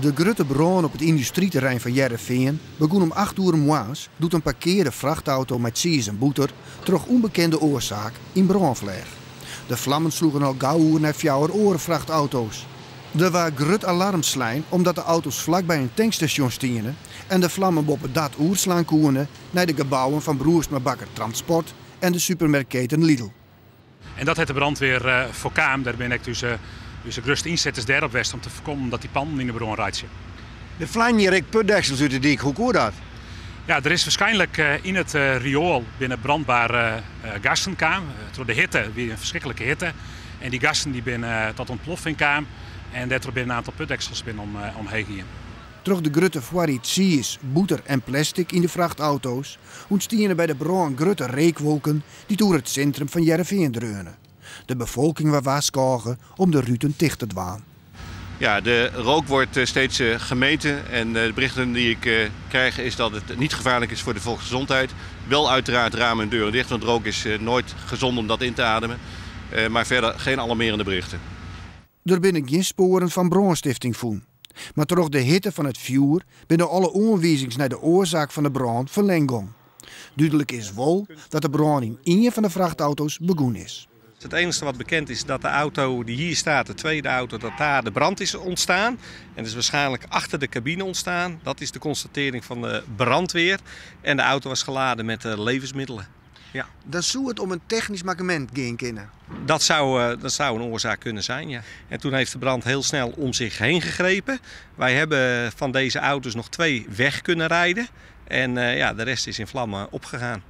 De grutte brân op it yndustryterrein fan Hearrenfean begûn om 8 oere moarns doe't in parkearde frachtauto mei tsiis en bûter troch ûnbekende oarsaak yn brân fleach. De flammen sloegen al gau oer nei fjouwer oare frachtauto's. Der waard grut alarm slein omdat de auto's flakby in tankstasjon stiene en de flammen boppedat oerslaan koene nei de gebouwen fan Broersma Bakker Transport en de supermerkketen Lidl. En dat hat de brandweer foarkaam. Dêr binne ek ús, ús grutste ynsetters dêrop west om te foarkommen dat dy panden yn de brân reitsje. Der fleinen hjir ek putdeksels út de dyk. Hoe koe dat? Ja, der is waarskynlik yn it rioel binne brandbare gassen kaam. Troch de hitte, it wie in ferskriklike hitte. En dy gassen dy binne tot ûntploffing kaam. En dêrtroch binne in oantal putdeksels binne om, omheech gien. Troch de grutte foarried tsiis, bûter en plastic yn de frachtauto's ûntstiene by de brân grutte reekwolken dy't oer it sintrum fan Hearrenfean dreaune. De befolking waard warskôge om de ruten ticht te dwaan. Ja, de rook wordt steeds gemeten en de berichten die ik krijg is dat het niet gevaarlijk is voor de volksgezondheid. Wel uiteraard ramen en deuren dicht, want rook is nooit gezond om dat in te ademen. Maar verder geen alarmerende berichten. Der binne gjin spoaren fan brânstifting fûn. Mar troch de hitte fan it fjoer binne alle oanwizings nei de oarsaak fan de brân ferlern gong. Dúdlik is wol dat de brân yn ien fan de frachtauto's begûn is. Het enige wat bekend is dat de auto die hier staat, de tweede auto, dat daar de brand is ontstaan. En is waarschijnlijk achter de cabine ontstaan. Dat is de constatering van de brandweer. En de auto was geladen met levensmiddelen. Ja. Dan soe it om in technysk mankemint gean kinne. Dat zou een oorzaak kunnen zijn, ja. En toen heeft de brand heel snel om zich heen gegrepen. Wij hebben van deze auto's nog twee weg kunnen rijden. En ja, de rest is in vlammen opgegaan.